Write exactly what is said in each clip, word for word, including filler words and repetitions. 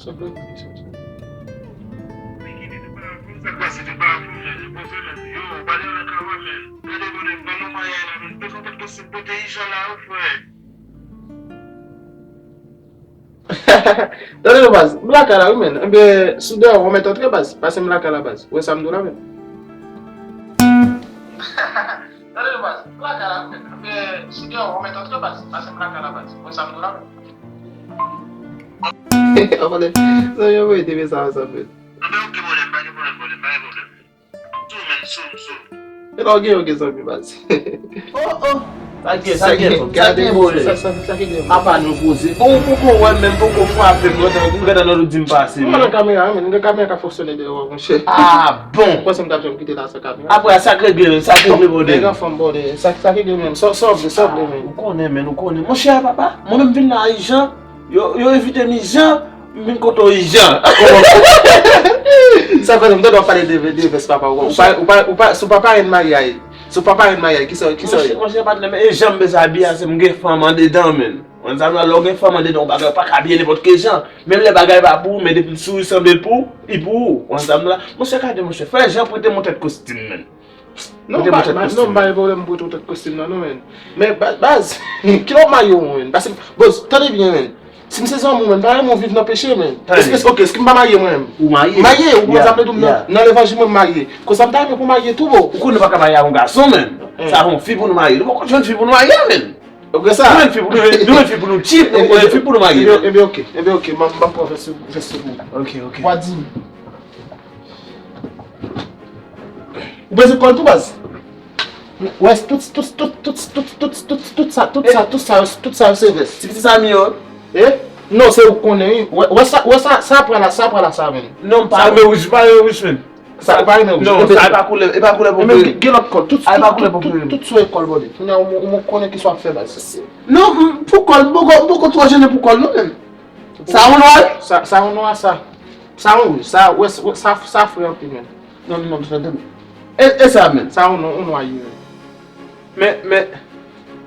Sa k pase, se pa pou mwen, se pou mwen. Yo, pale nan kama, men. Gade, bon, ban nou maryaj la, men. Bezwen tèt kostim pote ijan la, wi, frè. Tande non, baz, m lakay la, wi, men. Enben, si w deyò, w mèt antre, baz. Pase m lakay la, baz. Ou wè sa m di w la, men. Tande non, baz, m lakay la, wi, men. Enben, si w deyò, w mèt antre, baz. Pase m lakay la, baz. Ou wè sa m di w la, men. Zanmi an voye te mesaj ansanm, men. Enben, oke, bòdè, pa gen pwoblèm, bòdè, pa gen pwoblèm. Sou, men, sou, sou. E la w gen, w gen zanmi, baz. Oh, oh. Sa gen, sa gen, sa gen, bòdè. Sa, sa, sa ki gen. Apa nou poze. Bon, ou poko wè m, menm poko frape m, ou gentan, ou gentan nan lou di m pase, men. Mwen nan kamera, men, gen kamera ka fonksyone deyò, monchè. Ah, bon. Ou panse m t ap janm kite la san kamera? Apre, sa k regle, men, sa k regle, bòdè. Nèg anfòm, bòdè. Sa, sa ki gen, men. Sa, sa w vle, sa w vle, men. Ou konnen, men, ou konnen. Monchè, papa, mwen menm vin la ijan. Yo, yo envite m ijan, m vin kote w ijan. Sa fè m tande w ap pale de, de vès papa w. Ou pa, ou pa, ou pa, si w pa parenn maryaj, si w pa parenn maryaj, kisa, kisa w ye? Monchè, monchè, patnè, men e jan m bezwen abiye a, se m gen fanm andedan, men. Ou konn sa m la, lè w gen fanm andedan, yon bagay ou pa ka abiye nenpòt ki jan. Menm lè bagay pa pou ou, men depi l souri sanble l pou ou, li pou ou. Ou konn sa m la. Monchè, gade, monchè, frè Jan prete m yon tèt kostim, men. Non, ba, ba, non, m pa gen pwoblèm pou tou tèt kostim nan, non, men. Men, ba, baz, kilè w maye w, men? Paske, bòz, tande byen, men. Si m se zanmi w, men, m pa renmen w viv nan peche, men. Èske, èske, oke, èske m pa marye, mwen menm? Ou marye. M marye, ou konn sa m vle di w, nan, nan levanjil, mwen, m marye. Konsa, m ta renmen pou w marye tou, bro. Ou konnen nou pa ka marye a yon gason, men. Sa yon fi pou nou marye. Nou poko jwenn fi pou nou marye, men. Ou konn sa? Nou jwenn fi pou nou, nou jwenn fi pou nou tchip, nou jwenn fi pou nou marye, men. Ebyen, oke, ebyen, oke, m ap, m ap pran vès sou, vès sou pou ou. Oke, oke. Ou a di m. Ou bezwen kòl tou, baz? Wè, tout, tout, tout, tout, tout, tout, tout, tout sa, tout sa, tout sa, tout sa yo se vès. Ti piti sa mi yo. E? Non, se ou k konnen, wi. Wè, wè sa, wè sa, sa pran la, sa pran la, sa, men. Non, m pa renmen wouj, m pa renmen wouj, men. Sa, ou pa renmen wouj. Non, sa, e pa koulè, e pa koulè pou mwen. Gen lòt kòl, tout, tout, tout, tout, tout sa yo kòl, bòdè. Kounye a, ou, ou konnen ki sa w ap fè, baz. Non, m, pou kòl, m poko, m poko twò jennen pou kòl, non, men. Sa ou nwa? Sa, sa ou nwa, sa. Sa ou, sa, wè, wè, sa, sa fre anpil, men. Non, non, non, non. E, e sa, men. Sa ou nwa, ou nwa, ye, men. Men, men,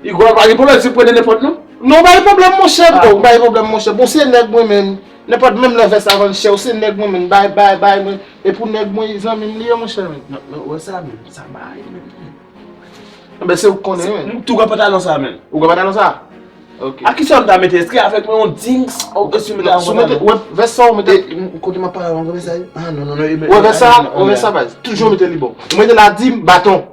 Igor, pa gen pwoblèm si w prete nenpòt, non? Non, pa gen pwoblèm, monchè, bro, pa gen pwoblèm, monchè. Bon, se nèg mwen, men. Nenpòt, menm lè vès la vann chè, ou se nèg mwen, men. Bay, bay, bay, mwen. E pou nèg mwen, zanmi m li ye, monchè, men. Non, men, wè sa, men. Sa bay, men. Enben, se ou k konnen, men. M tou gen pantalon sa, men. Ou gen pantalon sa? Ok. A kisa m ta mete? Èske avèk mwen yon jeans? Ou èske m ta mete yon pantalon? Wè, vès sa ou mete. E, m, kote m ap pale avè w, sa, ah, non, non, non, e, wè, vès sa, wè, vès sa, baz. Toujou mete li bon. Ou mete la dim, baton.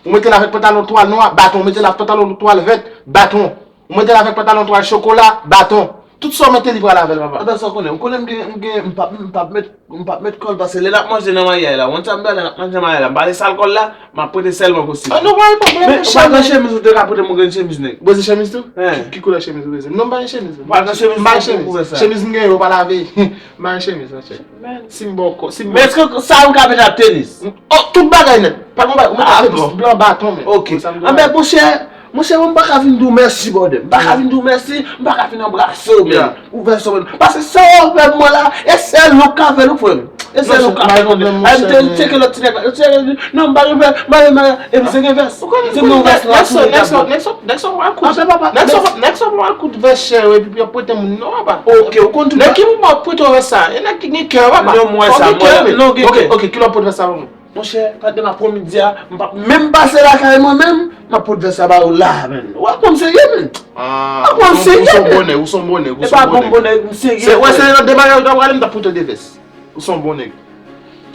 Ou mete l avèk pantalon twal nwa, baton. Ou mete l avèk pantalon twal vèt, baton. Ou mete l avèk pantalon twal chokola, baton. Tout sa ou mete li pral avè l, papa. Anben, sa w konnen? Ou konnen m gen, m gen, m p ap, m p ap met M p ap met kòl paske lè n ap manje nan maryaj la, ou konn sa m pale, n ap manje nan maryaj la, m pa desal kòl la, m ap prete sèlman pou stil. Ah non, pa gen pwoblèm, monchè. Ou pa gen chemiz ou te ka prete m, ou gen chemiz nèg. Ou bezwen chemiz tou? Ki, ki koulè chemiz ou bezwen? Non, m pa gen chemiz. Ou pa gen chemiz pou kouvè sa? Chemiz m gen yo pa lave. M pa gen chemiz, monchè. Si m ba w kò, si m ba w. Men èske sa ou ka mete ak tenis? Oh, tout bagay nèt. Pa gen bagay, ou mete tenis blan baton, men. Ok. Anben, monchè, Monchè, mwen, m pa ka vin di w mèsi, brother. M pa ka vin di w mèsi, m pa ka vin anbrase w, men. Ou fè sa, men. Paske sa w ap fè mwen la, e sèl ou k ka fè l, frè m. E sèl ou k ka fè l. Ay, m te tcheke lòt ti nèg la. Lòt ti nèg la di, non, m pa gen vès, m pa gen, m pa gen, epi se gen vès. Se gen vès la, nèg sa, nèg sa, nèg sa, nèg sa pral kout. Nèg sa, nèg sa pral kout vès chè yo, epi pou y ap prete moun, non, papa. Ok, ou konn tout. Nèg ki pou ba w prete w vès sa? E nèg ki gen kè, papa. Non, m wè sa, m wè. Non, gen kè. Ok, ok, kilè w ap pote vès sa pou mwen? Monchè, pandan m ap pran midi a, m p ap menm pase lakay mwen menm, m ap pote vès sa ba ou la, menn. Ou wè kòman m serye, menn? Ah, ou se yon bon nèg, ou se yon bon nèg, ou se yon bon nèg. E pa bon, bon nèg, m serye, frè. Se, wè, se nan de bagay ou ta prale, m t ap pote de vès. Ou se yon bon nèg.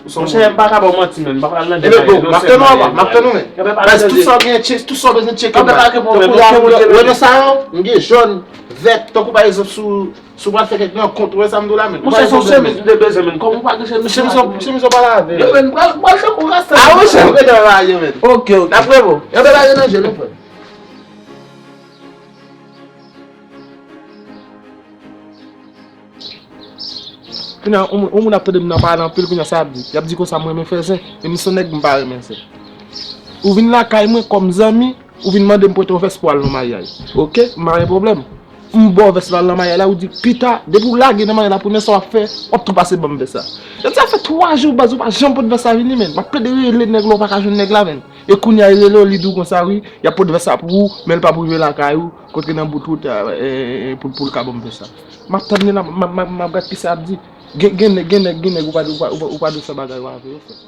Ou se yon bon nèg. Monchè, m pa ka ba w manti, menn. M pa pral nan de bagay. Ebyen, bon, m ap tann ou, m ap tann ou, menn. Baz, tout sa w gen, tout sa w bezwen tcheke, baz. Tankou Renan sa yo, m gen jòn, vèt, tankou pa egzanp sou Si w pral fè kèk rankont, ou wè sa m di w la, menn. Monchè, se yon chemiz m te bezwen, menn. Kòm ou pa gen chemiz, chemiz ou pa lave. Yo, menn, m pral, m pral tankou rasta. Ah, monchè, ou gentan rayi, menn. Ok, ok. N ap revo. Yo, menn, pa gen danje, non, frè. Kounye a, yon moun, yon moun ap tande m nan pale anpil, kounye a sa y ap di. Y ap di konsa m renmen fè zen, e m se yon nèg m pa renmen zen. Ou vin lakay mwen kòm zanmi, Ou vin mande m prete w vès pou al nan maryaj. Ok, m pa gen pwoblèm. M ba w vès la nan maryaj la, ou di pita, depi w lage nan maryaj la, premye sa w ap fè, w ap tou pase ban m vès sa. Sa fè twa jou, baz, ou pa janm pot vès sa vini, menn. M ap plede rele nèg la, ou pa ka jwenn nèg la, menn. E kounye a, li rele w, li di w konsa, wi, y ap pote vès la pou ou, men l p ap rive lakay ou, kote nan bout wout, e, e, e, pou, pou l ka ban m vès la. M ap tann li la, m ap, m ap, m ap gad kisa y ap di. Gen, gen nèg, gen nèg, gen nèg, ou pa, ou pa, ou pa, ou pa dwe fè bagay yo avè yo, frè.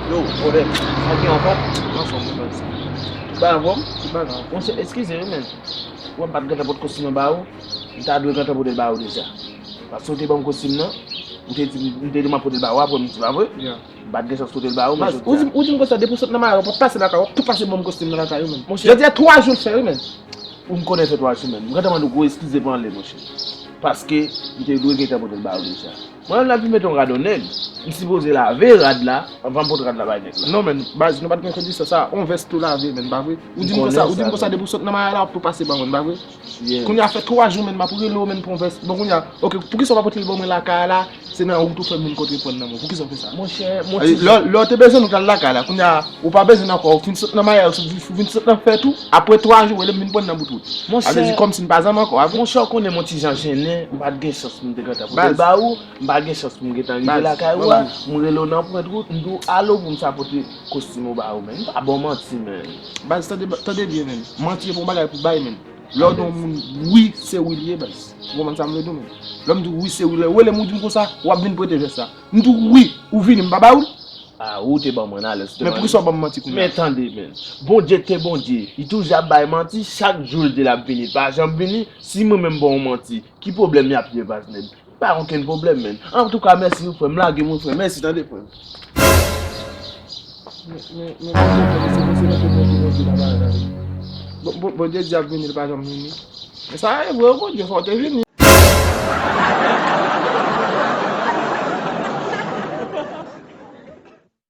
Yo, brother, sa gen ankò? Anfòm, mwen, baz. Tout bagay anfòm? Tout bagay anfòm. Monchè, eskize wi, men. Wè, m pa t gentan pot kostim nan ba ou. M ta dwe gentan pote l ba ou deja. Paske w te ban m kostim nan. M te di, m te di m ap pote l ba ou apre midi, pa vre? Yeah. M pa t gen chans pote l ba ou, men jodi a. Ou di, ou di m konsa, depi w sot nan mayal, w ap pase lakay, w ap tou pase ban m kostim nan lakay ou, men. Monchè. Jodi a twa jou l fè, wi, men. Ou m konnen fè twa jou, men. M gentan mande w gwo eskize pou anlè, monchè. Paske m te dwe gentan pote l ba ou deja. Mwen menm la vin mete yon rad yon nèg. M sipoze lave rad la anvan m pote rad la bay nèg la. Non, men, baz, nou pa t gen kondisyon sa. On vès tou lave, men, pa vre? Ou di m konsa, ou di m konsa, depi w sot nan mayal la, w ap tou pase ban mwen, pa vre? Kounye a fè twa jou, men, m ap rele w, men, pou yon vès. Bon, kounye a, oke, poukisa w pa pote l ban mwen lakay la? Se nan wout ou fè m vin kontre pran nan mwen. Poukisa w fè sa? Monchè, monchè. Lè, lè w te bezwen nou t al lakay la. Kounye a, ou pa bezwen ankò. Ou fin sot nan mayal, ou vin sot nan fèt ou. Apre twa jou, w rele m vin pran nan bout wout. Monchè. Sa vle di kòmsi m pa zanmi ankò, a vre? Monchè, ou konnen m on ti jan jennen, m pa t gen chans pou m te gentan pote l ba ou, m pa gen chans pou m gentan rive lakay ou a, m rele w nan pwent wout, m di w alo pou m sa pote kostim ou ba ou, men. M pa ba w manti, men. Baz, tande, tande byen, men. Manti e pa yon bagay pou bay, men. Lè w di yon moun wi, se wi li ye, baz. Ou konprann sa m vle di w, men? Lè m di w wi, se wi li ye. Ou rele m, ou di m konsa, w ap vin prete vès la. M di w wi, ou vini, m pa ba ou l? A, ou te ban mwen alèz, ou te ban mwen. Men poukisa w ban m manti kounye a? Men tande, men. Bondye te Bondye. Li toujou ap bay manti. Chak jou l di l ap vini, li pa janm vini. Si mwen menm m ba w manti, ki pwoblèm y ap ye, baz, nèg? Pa okenn pwoblèm, men. Antouka, mèsi wi, frè m. Lage m wi, frè m. Mèsi, tande, frè m. Men, men, men, Bondye, Bondye, se, se, se, Bondye, Bondye, Bondye, pa bagay la, wi. Bon, bon, Bondye di ap vini, li pa janm vini. Men sa e vre, Bondye, fò w te vini.